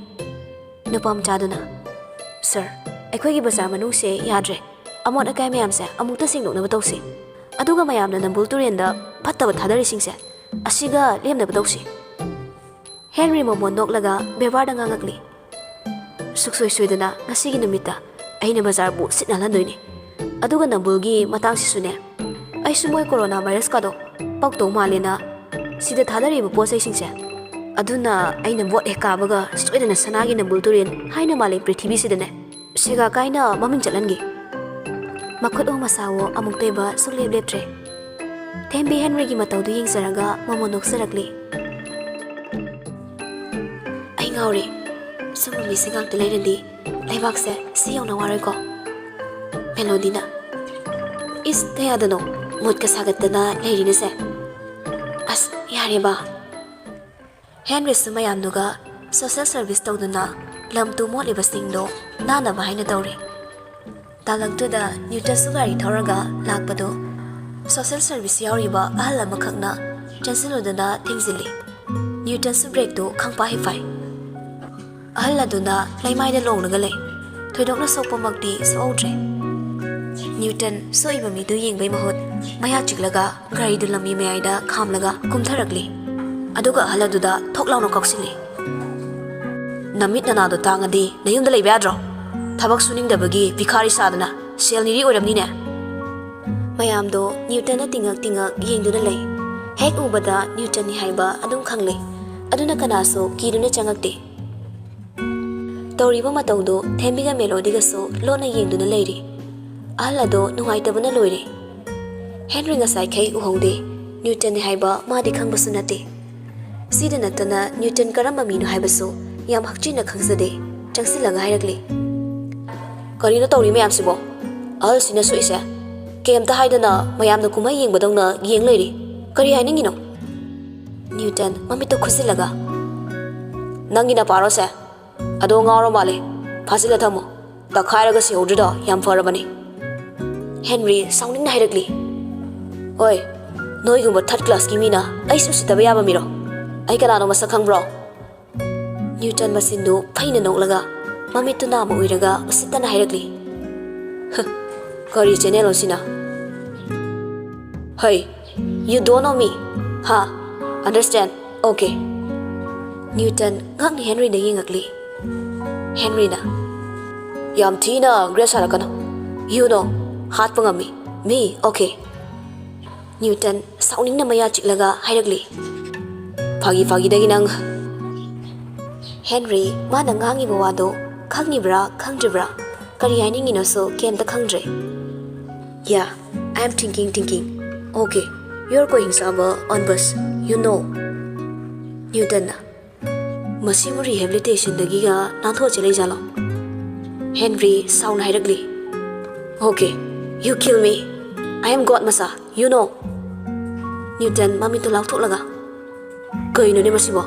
ꯅꯨꯄꯥ ꯃꯆꯥꯗꯨꯅ, "Sir, ꯑꯩꯈꯣꯏꯒꯤ ꯕꯖꯥꯔ ꯃꯅꯨꯡꯁꯦ ꯌꯥꯗ꯭ꯔꯦ꯫ ꯑꯃꯣꯠ ꯑꯀꯥꯏ ꯃꯌꯥꯝꯁꯦ ꯑꯃꯨꯛꯇ ꯁꯦꯡꯗꯣꯛꯅꯕ ꯇꯧꯁꯤ꯫ ꯑꯗꯨꯒ ꯃꯌꯥꯝꯅ ꯅꯝꯕꯨꯜ ꯇꯨꯔꯦꯟꯗ ꯐꯠꯇꯕ ꯊꯥꯗꯔꯤꯁꯤꯡꯁꯦ ꯑꯁꯤꯒ ꯂꯦꯝꯅꯕ ꯇꯧꯁꯤ꯫" ꯍꯦꯟꯔꯤ ꯃꯃꯣꯟ ꯅꯣꯛꯂꯒ ꯕꯦꯕꯥꯔꯗ ꯉꯥꯡꯉꯛꯂꯤ꯫ "ꯁꯨꯛꯁꯣꯏ ꯁꯣꯏꯗꯅ ꯉꯁꯤꯒꯤ ꯅꯨꯃꯤꯠꯇ ꯑꯩꯅ ꯕꯖꯥꯔꯕꯨ ꯁꯤꯠ ꯅꯥꯜꯍꯟꯗꯣꯏꯅꯤ꯫ ꯑꯗꯨꯒ ꯅꯝꯕꯨꯜꯒꯤ ꯃꯇꯥꯡꯁꯤꯁꯨꯅꯦ, ꯑꯩꯁꯨ ꯃꯣꯏ corona virus ꯀꯥꯗꯣ ꯄꯛꯇꯧ ꯃꯥꯜꯂꯦꯅ ꯁꯤꯗ ꯊꯥꯗꯔꯤꯕ ꯄꯣꯠ ꯆꯩꯁꯤꯡꯁꯦ꯫ ꯑꯗꯨꯅ ꯑꯩꯅ vote ꯍꯦꯛ ꯀꯥꯕꯒ ꯁꯣꯏꯗꯅ ꯁꯅꯥꯒꯤ ꯅꯝꯕꯨꯜ ꯇꯨꯔꯦꯜ ꯍꯥꯏꯅ ꯃꯥꯂꯦꯝ ꯄ꯭ꯔꯤꯊꯤꯕꯤꯁꯤꯗꯅꯦ ꯁꯦꯒꯥ ꯀꯥꯏꯅ ꯃꯃꯤꯡ ꯆꯠꯍꯟꯒꯦ꯫" ꯃꯈꯨꯠꯋꯣ ꯃꯁꯥꯋꯣ ꯑꯃꯨꯛꯇ ꯑꯣꯏꯕ ꯁꯨꯡꯂꯦꯞ ꯂꯦꯞꯇ꯭ꯔꯦ꯫ ꯊꯦꯝꯕꯤ ꯍꯦꯟꯔꯤꯒꯤ ꯃꯇꯧꯗꯨ ꯌꯦꯡꯖꯔꯒ ꯃꯃꯣꯟ ꯅꯣꯛꯆꯔꯛꯂꯤ꯫ "ꯑꯩ ꯉꯥꯎꯔꯦ꯫ ꯁꯨꯝꯕ ꯃꯤꯁꯦ ꯉꯥꯛꯇ ꯂꯩꯔꯗꯤ ꯂꯩꯕꯥꯛꯁꯦ ꯁꯤ ꯌꯧꯅ ꯋꯥꯔꯣꯏꯀꯣ꯫" ꯃꯦꯂꯣꯗꯤꯅ, "ꯏꯁ, ꯀꯌꯥꯗꯅꯣ ꯃꯨꯠꯀ ꯁꯥꯒꯠꯇꯅ ꯂꯩꯔꯤꯅꯁꯦ? ꯑꯁ, ꯌꯥꯔꯦꯕ꯫" ꯍꯦꯟꯔꯤꯁꯨ ꯃꯌꯥꯝꯗꯨꯒ social service ꯇꯧꯗꯨꯅ ꯂꯝ ꯇꯨ ꯃꯣꯠꯂꯤꯕꯁꯤꯡꯗꯣ ꯅꯥꯟꯅꯕ ꯍꯥꯏꯅ ꯇꯧꯔꯤ꯫ ꯇꯥꯂꯛꯇꯨꯗ ꯅ꯭ꯌꯨꯇꯟꯁꯨ ꯒꯥꯔꯤ ꯊꯧꯔꯒ ꯂꯥꯛꯄꯗꯨ social service ꯌꯥꯎꯔꯤꯕ ꯑꯍꯜ ꯑꯃꯈꯛꯅ ꯆꯦꯟꯁꯤꯜꯂꯨꯗꯨꯅ ꯊꯤꯡꯖꯤꯜꯂꯤ꯫ ꯅ꯭ꯌꯨꯇꯟꯁꯨ brakeꯇꯨ ꯈꯪꯄꯥꯏ ꯄꯥꯏ꯫ ꯑꯍꯜ ꯑꯗꯨꯅ ꯂꯩꯃꯥꯏꯗ ꯂꯣꯡꯂꯒ ꯂꯩ꯫ ꯊꯣꯏꯗꯣꯛꯅ ꯁꯣꯛꯄꯃꯛꯇꯤ ꯁꯣꯛꯍꯧꯗ꯭ꯔꯦ꯫ ꯅ꯭ꯌꯨꯇꯟ ꯁꯣꯛꯏꯕ ꯃꯤꯗꯨ ꯌꯦꯡꯕꯩ ꯃꯍꯨꯠ ꯃꯌꯥ ꯆꯤꯛꯂꯒ ꯒꯥꯔꯤꯗꯨ ꯂꯝꯕꯤ ꯃꯌꯥꯏꯗ ꯈꯥꯝꯂꯒ ꯀꯨꯝꯊꯔꯛꯂꯤ꯫ ꯑꯗꯨꯒ ꯑꯍꯜ ꯑꯗꯨꯗ ꯊꯣꯛ ꯂꯥꯎꯅ ꯀꯥꯎꯁꯤꯜꯂꯤ꯫ "ꯅꯃꯤꯠ ꯅꯅꯥꯗꯣ ꯇꯥꯡꯉꯗꯤ ꯅꯌꯨꯝꯗ ꯂꯩꯕ ꯌꯥꯗ꯭ꯔꯣ? ꯊꯕꯛ ꯁꯨꯅꯤꯡꯗꯕꯒꯤ ꯚꯤꯈꯥꯔꯤ ꯁꯥꯗꯅ ꯁꯦꯜ ꯅꯤꯔꯤ ꯑꯣꯏꯔꯝꯅꯤꯅꯦ꯫" ꯃꯌꯥꯝꯗꯣ ꯅ꯭ꯌꯨꯇꯟꯅ ꯇꯤꯡꯉꯛ ꯇꯤꯡꯉꯛ ꯌꯦꯡꯗꯨꯅ ꯂꯩ꯫ ꯍꯦꯛ ꯎꯕꯗ ꯅ꯭ꯌꯨꯇꯟꯅꯤ ꯍꯥꯏꯕ ꯑꯗꯨꯝ ꯈꯪꯂꯦ꯫ ꯑꯗꯨꯅ ꯀꯅꯥꯁꯨ ꯀꯤꯗꯨꯅ ꯆꯪꯉꯛꯇꯦ꯫ ꯇꯧꯔꯤꯕ ꯃꯇꯧꯗꯨ ꯊꯦꯝꯕꯤꯒ ꯃꯦꯂꯣꯗꯤꯒꯁꯨ ꯂꯣꯟꯅ ꯌꯦꯡꯗꯨꯅ ꯂꯩꯔꯤ꯫ ꯑꯍꯜ ꯑꯗꯣ ꯅꯨꯡꯉꯥꯏꯇꯕꯅ ꯂꯣꯏꯔꯦ꯫ ꯍꯦꯟꯔꯤ ꯉꯁꯥꯏꯈꯩ ꯎꯍꯧꯗꯦ꯫ ꯅ꯭ꯌꯨꯇꯟꯅꯤ ꯍꯥꯏꯕ ꯃꯥꯗꯤ ꯈꯪꯕꯁꯨ ꯅꯠꯇꯦ꯫ ꯁꯤꯗ ꯅꯠꯇꯅ ꯅ꯭ꯌꯨꯇꯟ ꯀꯔꯝꯕ ꯃꯤꯅꯣ ꯍꯥꯏꯕꯁꯨ ꯌꯥꯝ ꯍꯛꯆꯤꯟꯅ ꯈꯪꯖꯗꯦ꯫ ꯆꯪꯁꯤꯜꯂꯒ ꯍꯥꯏꯔꯛꯂꯤ, "ꯀꯔꯤꯅꯣ ꯇꯧꯔꯤ ꯃꯌꯥꯝꯁꯤꯕꯣ? ꯑꯍꯜꯁꯤꯅ ꯁꯣꯛꯏꯁꯦ? ꯀꯩꯝꯇ ꯍꯥꯏꯗꯅ ꯃꯌꯥꯝꯅ ꯀꯨꯝꯍꯩ ꯌꯦꯡꯕꯗꯧꯅ ꯌꯦꯡ ꯂꯩꯔꯤ꯫ ꯀꯔꯤ ꯍꯥꯏꯅꯤꯡꯉꯤꯅꯣ?" ꯅ꯭ꯌꯨꯇꯟ ꯃꯃꯤꯠꯇ ꯈꯨꯖꯤꯜꯂꯒ, "ꯅꯪꯒꯤ ꯅꯄꯥꯔꯣꯁꯦ? ꯑꯗꯣ ꯉꯥꯎꯔ ꯃꯥꯜꯂꯦ꯫ ꯐꯥꯖꯤꯜꯂ ꯊꯝꯃꯣ꯫ ꯇꯛꯈꯥꯏꯔꯒ ꯁꯤꯍꯧꯗ꯭ꯔꯤꯗꯣ ꯌꯥꯝ ꯐꯔꯕꯅꯤ꯫" ꯍꯦꯟꯔꯤ ꯁꯥꯎꯅꯤꯡꯅ ꯍꯥꯏꯔꯛꯂꯤ, "ꯍꯣꯏ, ꯅꯣꯏꯒꯨꯝꯕ ꯊꯥꯔꯠ ꯀ꯭ꯂꯥꯁꯀꯤ ꯃꯤꯅ ꯑꯩꯁꯨ ꯎꯁꯤꯠꯇꯕ ꯌꯥꯕ ꯃꯤꯔꯣ? ꯑꯩ ꯀꯅꯥꯅꯣ ꯃꯁꯛ ꯈꯪꯕ꯭ꯔꯣ?" ꯅ꯭ꯌꯨꯇꯟ ꯃꯆꯤꯟꯗꯨ ꯐꯩꯅ ꯅꯣꯛꯂꯒ ꯃꯃꯤꯠꯇꯨ ꯅꯥꯝꯃ ꯎꯏꯔꯒ ꯎꯁꯤꯠꯇꯅ ꯍꯥꯏꯔꯛꯂꯤ, "ꯀꯔꯤ ꯆꯦꯅꯦꯜꯅꯣ ꯁꯤꯅ? ꯍꯩ, you don't know me, ꯍꯥ? Understand? Okay." ꯅ꯭ꯌꯨꯇꯟ ꯉꯛꯅ ꯍꯦꯟꯔꯤꯗ ꯌꯦꯡꯉꯛꯂꯤ꯫ ꯍꯦꯟꯔꯤꯅ, "ꯌꯥꯝ ꯊꯤꯅ ꯒ꯭ꯔꯦꯁ ꯁꯥꯔꯛꯀꯅꯨ꯫ You know, ꯍꯥꯠꯄ ꯉꯝꯃꯤ꯫ Me, okay." ꯅ꯭ꯌꯨꯇꯟ ꯁꯥꯎꯅꯤꯡꯅ ꯃꯌꯥ ꯆꯤꯛꯂꯒ ꯍꯥꯏꯔꯛꯂꯤ, "ꯐꯥꯒꯤ ꯐꯥꯒꯤꯗꯒꯤ ꯅꯪ꯫" ꯍꯦꯟꯔꯤ ꯃꯥꯅ ꯉꯥꯡꯉꯤꯕ ꯋꯥꯗꯣ ꯈꯪꯉꯤꯕ꯭ꯔꯥ ꯈꯪꯗ꯭ꯔꯤꯕ꯭ꯔꯥ, ꯀꯔꯤ ꯍꯥꯏꯅꯤꯡꯉꯤꯅꯣꯁꯨ ꯀꯩꯝꯇ ꯈꯪꯗ꯭ꯔꯦ꯫ "Yeah, I am thinking, thinking. Okay, you're going somewhere on bus, you know." ꯅ꯭ꯌꯨꯇꯟꯅ, "ꯃꯁꯤꯕꯨ ꯔꯤꯍꯦꯕꯤꯂꯤꯇꯦꯁꯟꯗꯒꯤꯒ ꯅꯥꯟꯊꯣꯛꯑ ꯆꯦꯜꯂꯛꯏꯖꯥꯠꯂꯣ?" ꯍꯦꯟꯔꯤ ꯁꯥꯎꯅ ꯍꯥꯏꯔꯛꯂꯤ, "Okay, you kill me. I am God ꯃꯆꯥ, you know." ꯅ꯭ꯌꯨꯇꯟ ꯃꯃꯤꯠꯇꯨ ꯂꯥꯎꯊꯣꯛꯂꯒ, "ꯀꯩꯅꯣꯅꯦ ꯃꯁꯤꯕꯣ?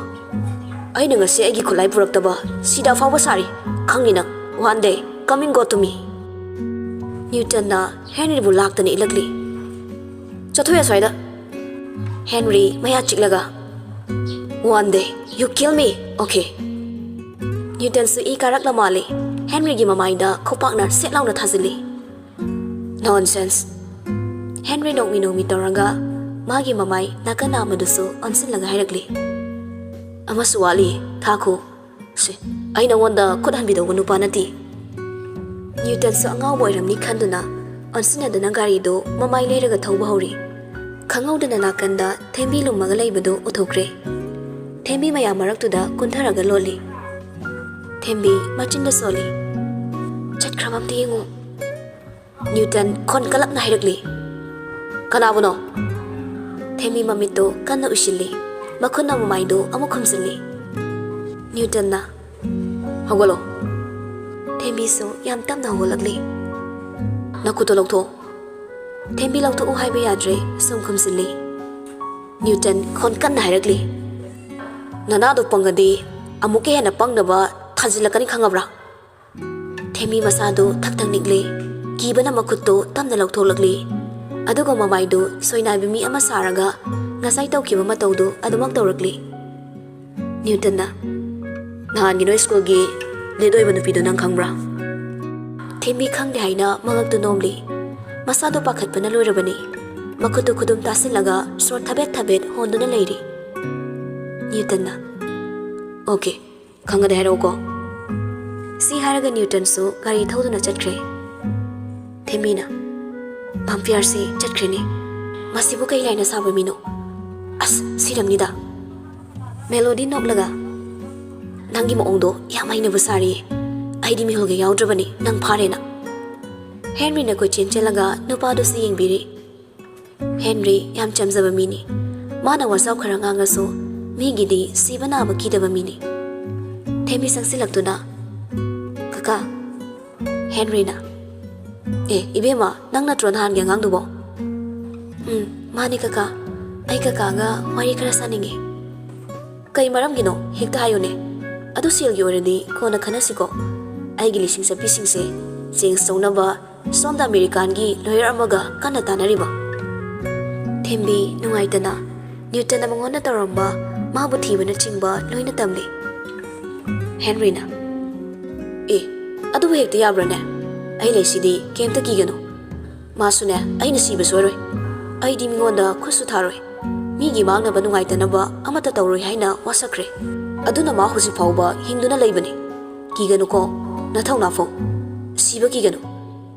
ꯑꯩꯅ ꯉꯁꯤ ꯑꯩꯒꯤ ꯈꯨꯠꯂꯥꯏ ꯄꯨꯔꯛꯇꯕ ꯁꯤꯗ ꯑꯐꯥꯎꯕ ꯁꯥꯔꯤ, ꯈꯪꯅꯤ ꯅꯪ꯫ One day, coming God to me." ꯅ꯭ꯌꯨꯇꯟꯅ ꯍꯦꯟꯔꯤꯕꯨ ꯂꯥꯛꯇꯅ ꯏꯜꯂꯛꯂꯤ꯫ "ꯆꯠꯊꯣꯛꯑꯦ ꯑꯁ꯭ꯋꯥꯏꯗ!" ꯍꯦꯟꯔꯤ ꯃꯌꯥ ꯆꯤꯛꯂꯒ, "One day, you kill me, okay?" ꯅ꯭ꯌꯨꯇꯟꯁꯨ E ꯀꯥꯔꯛꯂ ꯃꯥꯜꯂꯤ꯫ ꯍꯦꯟꯔꯤꯒꯤ ꯃꯃꯥꯏꯗ ꯈꯨꯄꯥꯛꯅ ꯁꯦꯠ ꯂꯥꯎꯅ ꯊꯥꯖꯤꯜꯂꯤ꯫ "Nonsense!" ꯍꯦꯟꯔꯤ ꯅꯣꯛꯃꯤ ꯅꯣꯛꯃꯤ ꯇꯧꯔꯒ ꯃꯥꯒꯤ ꯃꯃꯥꯏ ꯅꯥꯀꯟ ꯅꯥꯝꯃꯗꯨꯁꯨ ꯑꯣꯟꯁꯤꯜꯂꯒ ꯍꯥꯏꯔꯛꯂꯤ꯫ "ꯑꯃꯁꯨ ꯋꯥꯠꯂꯤ, ꯊꯥꯈꯨ꯫ ꯁꯦ, ꯑꯩ ꯅꯉꯣꯟꯗ ꯈꯨꯠ ꯍꯟꯕꯤꯗꯧꯕ ꯅꯨꯄꯥ ꯅꯠꯇꯦ꯫" ꯅ꯭ꯌꯨꯇꯟꯁꯨ ꯑꯉꯥꯎꯕ ꯑꯣꯏꯔꯝꯅꯤ ꯈꯟꯗꯨꯅ ꯑꯣꯟꯁꯤꯟꯅꯗꯨꯅ ꯒꯥꯔꯤꯗꯨ ꯃꯃꯥꯏ ꯂꯩꯔꯒ ꯊꯧꯕ ꯍꯧꯔꯤ꯫ ꯈꯪꯍꯧꯗꯅ ꯅꯥꯀꯟꯗ ꯊꯦꯝꯕꯤ ꯂꯨꯝꯃꯒ ꯂꯩꯕꯗꯨ ꯎꯊꯣꯛꯈ꯭ꯔꯦ꯫ ꯊꯦꯝꯕꯤ ꯃꯌꯥꯝ ꯃꯔꯛꯇꯨꯗ ꯀꯨꯟꯊꯔꯒ ꯂꯣꯜꯂꯤ꯫ ꯊꯦꯝꯕꯤ ꯃꯆꯤꯟꯗ ꯁꯣꯜꯂꯤ꯫ "ꯆꯠꯈ꯭ꯔꯕ ꯑꯝꯇ ꯌꯦꯡꯉꯨ꯫" ꯅ꯭ꯌꯨꯇꯟ ꯈꯣꯟ ꯀꯜꯂꯞꯅ ꯍꯥꯏꯔꯛꯂꯤ꯫ "ꯀꯅꯥꯕꯨꯅꯣ?" ꯊꯦꯝꯕꯤ ꯃꯃꯤꯠꯇꯨ ꯀꯟꯅ ꯎꯏꯁꯤꯜꯂꯤ꯫ ꯃꯈꯨꯠꯅ ꯃꯃꯥꯏꯗꯨ ꯑꯃꯨꯛ ꯈꯨꯝꯖꯤꯜꯂꯤ꯫ ꯅ꯭ꯌꯨꯇꯟꯅ, "ꯍꯧꯒꯠꯂꯣ꯫" ꯊꯦꯝꯕꯤꯁꯨ ꯌꯥꯝ ꯇꯞꯅ ꯍꯧꯒꯠꯂꯛꯂꯤ꯫ "ꯅꯈꯨꯠꯇꯣ ꯂꯧꯊꯣꯛꯑꯣ꯫" ꯊꯦꯝꯕꯤ ꯂꯧꯊꯣꯛꯎ ꯍꯥꯏꯕ ꯌꯥꯗ꯭ꯔꯦ, ꯁꯨꯝ ꯈꯨꯝꯖꯤꯜꯂꯤ꯫ ꯅ꯭ꯌꯨꯇꯟ ꯈꯣꯟ ꯀꯟꯅ ꯍꯥꯏꯔꯛꯂꯤ꯫ "ꯅꯅꯥꯗꯣ ꯄꯪꯉꯗꯤ ꯑꯃꯨꯛꯀ ꯍꯦꯟꯅ ꯄꯪꯅꯕ ꯊꯥꯖꯤꯜꯂꯛꯀꯅꯤ, ꯈꯪꯉꯕ꯭ꯔꯥ?" ꯊꯦꯝꯕꯤ ꯃꯁꯥꯗꯨ ꯊꯛ ꯊꯛ ꯅꯤꯛꯂꯤ꯫ ꯀꯤꯕꯅ ꯃꯈꯨꯠꯇꯨ ꯇꯞꯅ ꯂꯧꯊꯣꯛꯂꯛꯂꯤ꯫ ꯑꯗꯨꯒ ꯃꯃꯥꯏꯗꯨ ꯁꯣꯏꯅꯥꯏꯕ ꯃꯤ ꯑꯃ ꯁꯥꯔꯒ ꯉꯁꯥꯏ ꯇꯧꯈꯤꯕ ꯃꯇꯧꯗꯨ ꯑꯗꯨꯃꯛ ꯇꯧꯔꯛꯂꯤ꯫ ꯅ꯭ꯌꯨꯇꯟꯅ, "ꯅꯍꯥꯟꯒꯤ ꯅꯣꯏ ꯁ꯭ꯀꯨꯜꯒꯤ ꯂꯤꯠ ꯑꯣꯏꯕ ꯅꯨꯄꯤꯗꯣ ꯅꯪ ꯈꯪꯕ꯭ꯔꯥ?" ꯊꯦꯝꯕꯤ ꯈꯪꯗꯦ ꯍꯥꯏꯅ ꯃꯉꯛꯇꯨ ꯅꯣꯝꯂꯤ꯫ ꯃꯁꯥꯗꯣ ꯄꯥꯈꯠꯄꯅ ꯂꯣꯏꯔꯕꯅꯤ꯫ ꯃꯈꯨꯠꯇꯨ ꯈꯨꯗꯨꯝ ꯇꯥꯁꯤꯜꯂꯒ ꯁꯣꯔ ꯊꯕꯦꯠ ꯊꯕꯦꯠ ꯍꯣꯟꯗꯨꯅ ꯂꯩꯔꯤ꯫ ꯅ꯭ꯌꯨꯇꯟꯅ, "ꯑꯣꯀꯦ, ꯈꯪꯉꯗꯤ ꯍꯥꯏꯔꯛꯎꯀꯣ꯫" ꯁꯤ ꯍꯥꯏꯔꯒ ꯅ꯭ꯌꯨꯇꯟꯁꯨ ꯒꯥꯔꯤ ꯊꯧꯗꯨꯅ ꯆꯠꯈ꯭ꯔꯦ꯫ ꯊꯦꯝꯕꯤꯅ, "ꯚꯥꯝꯄꯤꯌꯔꯁꯤ ꯆꯠꯈ꯭ꯔꯦꯅꯦ꯫ ꯃꯁꯤꯕꯨ ꯀꯩ ꯂꯥꯏꯅ ꯁꯥꯕ ꯃꯤꯅꯣ? ꯑꯁ, ꯁꯤꯔꯝꯅꯤꯗ꯫" ꯃꯦꯂꯣꯗꯤ ꯅꯣꯛꯂꯒ, "ꯅꯪꯒꯤ ꯃꯑꯣꯡꯗꯣ ꯌꯥꯝ ꯍꯩꯅꯕ ꯁꯥꯔꯤꯌꯦ꯫ ꯑꯩꯗꯤ ꯃꯤꯍꯨꯜꯒ ꯌꯥꯎꯗ꯭ꯔꯕꯅꯤ, ꯅꯪ ꯐꯥꯔꯦꯅ꯫" ꯍꯦꯟꯔꯤꯅ ꯀꯣꯏꯆꯦꯟ ꯆꯦꯜꯂꯒ ꯅꯨꯄꯥꯗꯨꯁꯨ ꯌꯦꯡꯕꯤꯔꯤ꯫ ꯍꯦꯟꯔꯤ ꯌꯥꯝ ꯆꯝꯖꯕ ꯃꯤꯅꯤ꯫ ꯃꯥꯅ ꯋꯥꯖꯥꯎ ꯈꯔ ꯉꯥꯡꯉꯁꯨ ꯃꯤꯒꯤꯗꯤ ꯁꯤꯕ ꯅꯥꯕ ꯀꯤꯗꯕ ꯃꯤꯅꯤ꯫ ꯊꯦꯝꯕꯤ ꯆꯪꯁꯤꯜꯂꯛꯇꯨꯅ, "ꯀꯀꯥ꯫" ꯍꯦꯟꯔꯤꯅ, "ꯑꯦ, ꯏꯕꯦꯝꯃ, ꯅꯪ ꯅꯠꯇ꯭ꯔꯣ ꯅꯍꯥꯟꯒꯤ ꯑꯉꯥꯡꯗꯨꯕꯣ?" "ꯎꯝ, ꯃꯥꯅꯦ ꯀꯀꯥ꯫ ꯑꯩ ꯀꯀꯥꯒ ꯋꯥꯔꯤ ꯈꯔ ꯁꯥꯅꯤꯡꯉꯤ꯫" "ꯀꯩ ꯃꯔꯝꯒꯤꯅꯣ? ꯍꯦꯛꯇ ꯍꯥꯏꯌꯨꯅꯦ꯫ ꯑꯗꯨ ꯁꯦꯜꯒꯤ ꯑꯣꯏꯔꯗꯤ ꯀꯣꯟꯅ ꯈꯟꯅꯁꯤꯀꯣ꯫ ꯑꯩꯒꯤ ꯂꯤꯁꯤꯡ ꯆꯠꯄꯤꯁꯤꯡꯁꯦ ꯆꯦꯟꯖ ꯇꯧꯅꯕ ꯁꯣꯝꯗ ꯑꯃꯦꯔꯤꯀꯥꯟꯒꯤ ꯂꯣꯌꯔ ꯑꯃꯒ ꯀꯟꯅ ꯇꯥꯟꯅꯔꯤꯕ꯫" ꯊꯦꯝꯕꯤ ꯅꯨꯡꯉꯥꯏꯇꯅ ꯅ꯭ꯌꯨꯇꯟꯅ ꯃꯉꯣꯟꯗ ꯇꯧꯔꯝꯕ ꯃꯥꯕꯨ ꯊꯤꯕꯅꯆꯤꯡꯕ ꯂꯣꯏꯅ ꯇꯝꯂꯤ꯫ ꯍꯦꯟꯔꯤꯅ, "ꯑꯦ, ꯑꯗꯨꯕꯨ ꯍꯦꯛꯇ ꯌꯥꯕ꯭ꯔꯥꯅꯦ? ꯑꯩ ꯂꯩꯁꯤꯗꯤ, ꯀꯩꯝꯇ ꯀꯤꯒꯅꯨ꯫ ꯃꯥꯁꯨꯅꯦ, ꯑꯩꯅ ꯁꯤꯕ ꯁꯣꯏꯔꯣꯏ꯫ ꯑꯩꯗꯤ ꯃꯤꯉꯣꯟꯗ ꯈꯨꯠꯁꯨ ꯊꯥꯔꯣꯏ꯫ ꯃꯤꯒꯤ ꯃꯥꯡꯅꯕ ꯅꯨꯡꯉꯥꯏꯇꯅꯕ ꯑꯃꯠꯇ ꯇꯧꯔꯣꯏ ꯍꯥꯏꯅ ꯋꯥꯁꯛꯈ꯭ꯔꯦ꯫ ꯑꯗꯨꯅ ꯃꯥ ꯍꯧꯖꯤꯛ ꯐꯥꯎꯕ ꯍꯤꯡꯗꯨꯅ ꯂꯩꯕꯅꯤ꯫ ꯀꯤꯒꯅꯨꯀꯣ, ꯅꯊꯧꯅꯥ ꯐꯧ꯫ ꯁꯤꯕ ꯀꯤꯒꯅꯨ꯫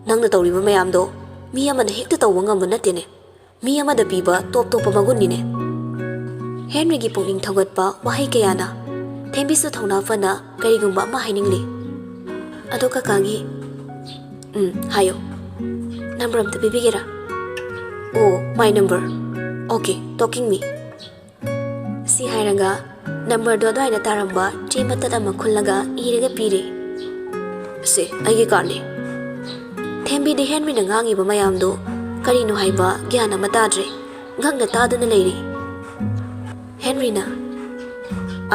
ꯅꯪꯅ ꯇꯧꯔꯤꯕ ꯃꯌꯥꯝꯗꯣ ꯃꯤ ꯑꯃꯅ ꯍꯦꯛꯇ ꯇꯧꯕ ꯉꯝꯕ ꯅꯠꯇꯦꯅꯦ꯫ ꯃꯤ ꯑꯃꯗ ꯄꯤꯕ ꯇꯣꯞ ꯇꯣꯞꯄ ꯃꯒꯨꯟꯅꯤꯅꯦ꯫" ꯍꯦꯟꯔꯤꯒꯤ ꯄꯨꯛꯅꯤꯡ ꯊꯧꯒꯠꯄ ꯋꯥꯍꯩ ꯀꯌꯥꯅ ꯊꯦꯝꯕꯤꯁꯨ ꯊꯧꯅꯥ ꯐꯅ ꯀꯔꯤꯒꯨꯝꯕ ꯑꯃ ꯍꯥꯏꯅꯤꯡꯂꯤ꯫ "ꯑꯗꯣ ꯀꯀꯥꯒꯤ꯫" "ꯎꯝ, ꯍꯥꯏꯌꯣ꯫ ꯅꯝꯕꯔ ꯑꯝꯇ ꯄꯤꯕꯤꯒꯦꯔꯥ?" Oh, my number. Okay, talking me. ꯁꯤ ꯍꯥꯏꯔꯒ numberꯗꯣ ꯑꯗꯨꯋꯥꯏꯗ ꯇꯥꯔꯝꯕ ꯆꯦ ꯃꯇꯠ ꯑꯃ ꯈꯨꯜꯂꯒ ꯏꯔꯒ ꯄꯤꯔꯦ꯫ ꯁꯦ, ꯑꯩꯒꯤ cardꯅꯦ꯫ ꯊꯦꯝꯕꯤꯗꯤ ꯍꯦꯟꯔꯤꯅ ꯉꯥꯡꯉꯤꯕ ꯃꯌꯥꯝꯗꯨ ꯀꯔꯤꯅꯣ ꯍꯥꯏꯕ ꯒ꯭ꯌꯥꯟ ꯑꯃ ꯇꯥꯗ꯭ꯔꯦ꯫ ꯉꯛꯅ ꯇꯥꯗꯨꯅ ꯂꯩꯔꯤ꯫ ꯍꯦꯟꯔꯤꯅ,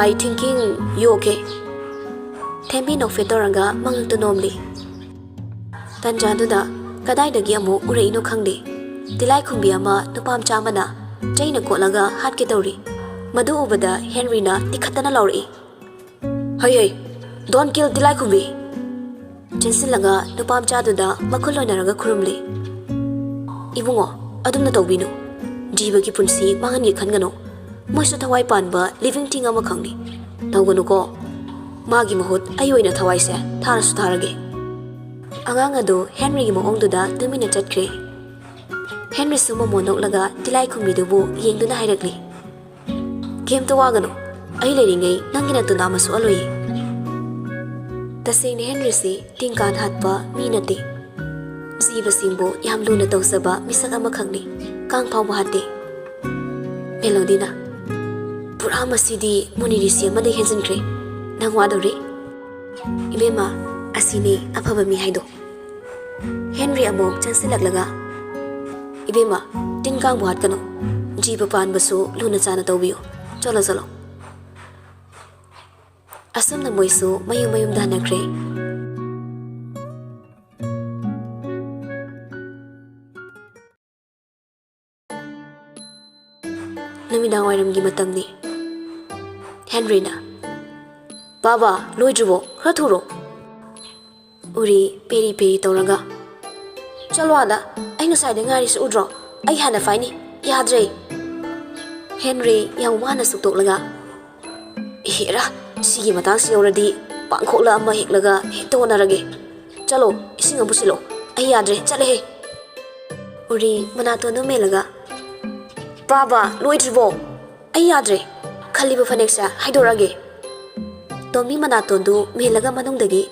"I thinking you okay." ꯊꯦꯝꯕꯤ ꯅꯣꯛꯐꯦꯠ ꯇꯧꯔꯒ ꯃꯉꯛꯇꯨ ꯅꯣꯝꯂꯤ꯫ ꯇꯟꯖꯥꯗꯨꯗ ꯀꯗꯥꯏꯗꯒꯤ ꯑꯃꯨꯛ ꯎꯔꯛꯏꯅꯣ ꯈꯪꯗꯦ, ꯇꯤꯂꯥꯏꯈꯨꯝꯕꯤ ꯑꯃ ꯅꯨꯄꯥ ꯃꯆꯥ ꯑꯃꯅ ꯆꯩꯅ ꯀꯣꯠꯂꯒ ꯍꯥꯠꯀꯦ ꯇꯧꯔꯤ꯫ ꯃꯗꯨ ꯎꯕꯗ ꯍꯦꯟꯔꯤꯅ ꯇꯤꯈꯠꯇꯅ ꯂꯥꯎꯔꯛꯏ, "ꯍꯩ ꯍꯩ, don't kill ꯇꯤꯂꯥꯏꯈꯨꯝꯕꯤ!" ꯆꯦꯟꯁꯤꯜꯂꯒ ꯅꯨꯄꯥ ꯃꯆꯥꯗꯨꯗ ꯃꯈꯨꯠ ꯂꯣꯏꯅꯔꯒ ꯈꯨꯔꯨꯝꯂꯤ꯫ "ꯏꯕꯨꯡꯉꯣ, ꯑꯗꯨꯝꯅ ꯇꯧꯕꯤꯅꯨ꯫ ꯖꯤꯕꯒꯤ ꯄꯨꯟꯁꯤ ꯃꯥꯡꯍꯟꯒꯦ ꯈꯟꯒꯅꯨ꯫ ꯃꯣꯏꯁꯨ ꯊꯋꯥꯏ ꯄꯥꯟꯕ living thing ꯑꯃꯈꯛꯅꯤ꯫ ꯇꯧꯒꯅꯨꯀꯣ꯫ ꯃꯥꯒꯤ ꯃꯍꯨꯠ ꯑꯩ ꯑꯣꯏꯅ ꯊꯋꯥꯏꯁꯦ ꯊꯥꯔꯁꯨ ꯊꯥꯔꯒꯦ꯫" ꯑꯉꯥꯡ ꯑꯗꯨ ꯍꯦꯟꯔꯤꯒꯤ ꯃꯑꯣꯡꯗꯨꯗ ꯇꯨꯃꯤꯟꯅ ꯆꯠꯈ꯭ꯔꯦ꯫ ꯍꯦꯟꯔꯤꯁꯨ ꯃꯃꯣꯟ ꯅꯣꯛꯂꯒ ꯇꯤꯂꯥꯏꯈꯨꯝꯕꯤꯗꯨꯕꯨ ꯌꯦꯡꯗꯨꯅ ꯍꯥꯏꯔꯛꯂꯤ, "ꯀꯩꯝꯇ ꯋꯥꯒꯅꯨ, ꯑꯩ ꯂꯩꯔꯤꯉꯩ ꯅꯪꯒꯤ ꯅꯠꯇꯨ ꯅꯥ ꯑꯃ ꯁꯣꯛꯍꯜꯂꯣꯏꯌꯦ꯫" ꯇꯁꯦꯡꯅ ꯍꯦꯟꯔꯤꯁꯤ ꯇꯤꯟ ꯀꯥꯡ ꯍꯥꯠꯄ ꯃꯤ ꯅꯠꯇꯦ꯫ ꯖꯤꯕꯁꯤꯡꯕꯨ ꯌꯥꯝ ꯂꯨꯅ ꯇꯧꯖꯕ ꯃꯤꯁꯛ ꯑꯃꯈꯛꯅꯤ꯫ ꯀꯥꯡ ꯐꯥꯎꯕ ꯍꯥꯠꯇꯦ꯫ ꯃꯦꯂꯣꯗꯤꯅ, "ꯄꯨꯔꯥ ꯃꯁꯤꯗꯤ ꯃꯨꯅꯤ ꯔꯤꯁꯤ ꯑꯃꯗꯒꯤ ꯍꯦꯟꯖꯤꯟꯈ꯭ꯔꯦ꯫ ꯅꯪ ꯋꯥꯗꯧꯔꯤ꯫" "ꯏꯕꯦꯝꯃ, ꯑꯁꯤꯅꯤ ꯑꯐꯕ ꯃꯤ ꯍꯥꯏꯗꯣ꯫" ꯍꯦꯟꯔꯤ ꯑꯃꯨꯛ ꯆꯪꯁꯤꯜꯂꯛꯂꯒ, "ꯏꯕꯦꯝꯃ, ꯇꯤꯟ ꯀꯥꯡꯕꯨ ꯍꯥꯠꯀꯅꯨ꯫ ꯖꯤꯕ ꯄꯥꯟꯕꯁꯨ ꯂꯨꯅ ꯆꯥꯟꯅ ꯇꯧꯕꯤꯌꯨ꯫ ꯆꯠꯂꯣ, ꯆꯠꯂꯣ꯫" ꯑꯁꯨꯝꯅ ꯃꯣꯏꯁꯨ ꯃꯌꯨꯝ ꯃꯌꯨꯝꯗ ꯍꯟꯅꯈ꯭ꯔꯦ꯫ ꯅꯨꯃꯤꯗꯥꯡ ꯋꯥꯏꯔꯝꯒꯤ ꯃꯇꯝꯅꯤ꯫ ꯍꯦꯟꯔꯤꯅ, "ꯕꯥꯕꯥ, ꯂꯣꯏꯗ꯭ꯔꯤꯕꯣ? ꯈꯔ ꯊꯨꯔꯣ꯫" ꯎꯔꯤ ꯄꯦꯔꯤ ꯄꯦꯔꯤ ꯇꯧꯔꯒ, "ꯆꯠꯂꯣ ꯑꯥꯗ, ꯑꯩ ꯉꯁꯥꯏꯗ ꯉꯥꯏꯔꯤꯁꯤ ꯎꯗ꯭ꯔꯣ? ꯑꯩ ꯍꯥꯟꯅ ꯐꯥꯏꯅꯤ, ꯌꯥꯗ꯭ꯔꯦ꯫" ꯍꯦꯟꯔꯤ ꯌꯥꯝ ꯋꯥꯅ ꯁꯨꯛꯇꯣꯛꯂꯒ, "ꯍꯦꯔꯥ, ꯁꯤꯒꯤ ꯃꯇꯥꯡꯁꯤ ꯌꯧꯔꯗꯤ ꯄꯥꯡꯈꯣꯛꯂ ꯑꯃ ꯍꯦꯛꯂꯒ ꯍꯦꯛꯇ ꯍꯣꯠꯅꯔꯒꯦ꯫ ꯆꯠꯂꯣ, ꯏꯁꯤꯡ ꯑꯃ ꯄꯨꯁꯤꯜꯂꯣ꯫ ꯑꯩ ꯌꯥꯗ꯭ꯔꯦ, ꯆꯠꯂꯦꯍꯦ꯫" ꯎꯔꯤ ꯃꯅꯥꯇꯣꯟꯗꯨ ꯃꯦꯜꯂꯒ, "ꯕꯥꯕꯥ, ꯂꯣꯏꯗ꯭ꯔꯤꯕꯣ? ꯑꯩ ꯌꯥꯗ꯭ꯔꯦ꯫ ꯈꯜꯂꯤꯕ ꯐꯅꯦꯛꯁꯦ ꯍꯥꯏꯗꯣꯔꯛꯑꯒꯦ꯫" ꯇꯣꯝꯕꯤ ꯃꯅꯥꯇꯣꯟꯗꯨ ꯃꯦꯜꯂꯒ ꯃꯅꯨꯡꯗꯒꯤ,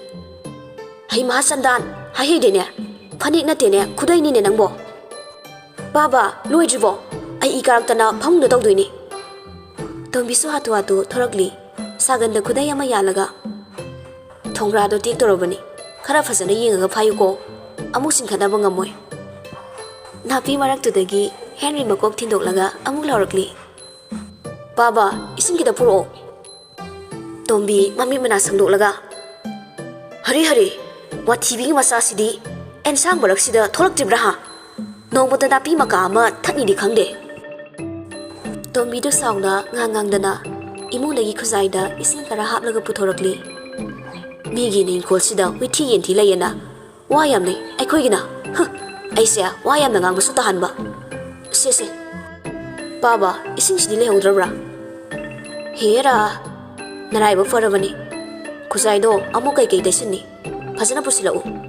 "ꯍꯩꯃꯥ ꯆꯟꯗꯥꯟ, ꯍꯥꯏꯍꯩꯗꯦꯅꯦ꯫ ꯐꯅꯦꯛ ꯅꯠꯇꯦꯅꯦ, ꯈꯨꯗꯩꯅꯤꯅꯦ ꯅꯪꯕꯣ꯫" "ꯄꯥꯕ, ꯂꯣꯏꯗ꯭ꯔꯤꯕꯣ? ꯑꯩ ꯏ ꯀꯥꯔꯛꯇꯅ ꯐꯃꯨꯡꯗ ꯇꯧꯗꯣꯏꯅꯤ꯫" ꯇꯣꯝꯕꯤꯁꯨ ꯍꯥꯊꯨ ꯍꯥꯊꯨ ꯊꯣꯔꯛꯂꯤ꯫ ꯁꯥꯒꯟꯗ ꯈꯨꯗꯩ ꯑꯃ ꯌꯥꯜꯂꯒ, "ꯊꯣꯡꯒ꯭ꯔꯥꯗꯣ ꯇꯦꯛꯇꯧꯔꯕꯅꯤ꯫ ꯈꯔ ꯐꯖꯅ ꯌꯦꯡꯉꯒ ꯐꯥꯏꯌꯨꯀꯣ꯫ ꯑꯃꯨꯛ ꯆꯤꯡꯈꯠꯅꯕ ꯉꯝꯃꯣꯏ꯫" ꯅꯥꯄꯤ ꯃꯔꯛꯇꯨꯗꯒꯤ ꯍꯦꯟꯔꯤ ꯃꯀꯣꯛ ꯊꯤꯟꯗꯣꯛꯂꯒ ꯑꯃꯨꯛ ꯂꯥꯎꯔꯛꯂꯤ, "ꯄꯥꯕ, ꯏꯁꯤꯡ ꯈꯤꯇ ꯄꯨꯔꯛꯑꯣ꯫" ꯇꯣꯝꯕꯤ ꯃꯃꯤꯠ ꯃꯅꯥ ꯁꯪꯗꯣꯛꯂꯒ, "ꯍꯔꯦ ꯍꯔꯦ, ꯋꯥꯊꯤꯕꯤꯒꯤ ꯃꯆꯥꯁꯤꯗꯤ ꯑꯦꯟꯁꯥꯡ ꯃꯔꯛꯁꯤꯗ ꯊꯣꯛꯂꯛꯇ꯭ꯔꯤꯕ꯭ꯔꯥ ꯍꯥ? ꯅꯣꯡꯃꯇ ꯅꯥꯄꯤ ꯃꯀꯥ ꯑꯃ ꯊꯠꯅꯤꯗꯤ ꯈꯪꯗꯦ꯫" ꯇꯣꯝꯕꯤꯗꯨ ꯁꯥꯎꯅ ꯉꯥꯡ ꯉꯥꯡꯗꯅ ꯏꯃꯨꯡꯗꯒꯤ ꯈꯨꯖꯥꯏꯗ ꯏꯁꯤꯡ ꯈꯔ ꯍꯥꯞꯂꯒ ꯄꯨꯊꯣꯔꯛꯂꯤ꯫ "ꯃꯤꯒꯤ ꯏꯪꯈꯣꯜꯁꯤꯗ ꯋꯤꯊꯤ ꯌꯦꯟꯊꯤ ꯂꯩꯌꯦꯅ ꯋꯥ ꯌꯥꯝꯅꯩ ꯑꯩꯈꯣꯏꯒꯤꯅ꯫ ꯍ, ꯑꯩꯁꯦ ꯋꯥ ꯌꯥꯝꯅ ꯉꯥꯡꯕꯁꯨ ꯇꯥꯍꯟꯕ꯫ ꯁꯦ, ꯁꯦ꯫ ꯄꯥꯕ, ꯏꯁꯤꯡꯁꯤꯗꯤ ꯂꯩꯍꯧꯗ꯭ꯔꯕ꯭ꯔꯥ?" "ꯍꯦꯔꯥ, ꯅꯔꯥꯏꯕꯛ ꯐꯔꯕꯅꯤ꯫ ꯈꯨꯖꯥꯏꯗꯣ ꯑꯃꯨꯛ ꯀꯩꯀꯩ ꯇꯩꯁꯤꯟꯅꯤ? ꯐꯖꯅ ꯄꯨꯁꯤꯜꯂꯛꯎ꯫"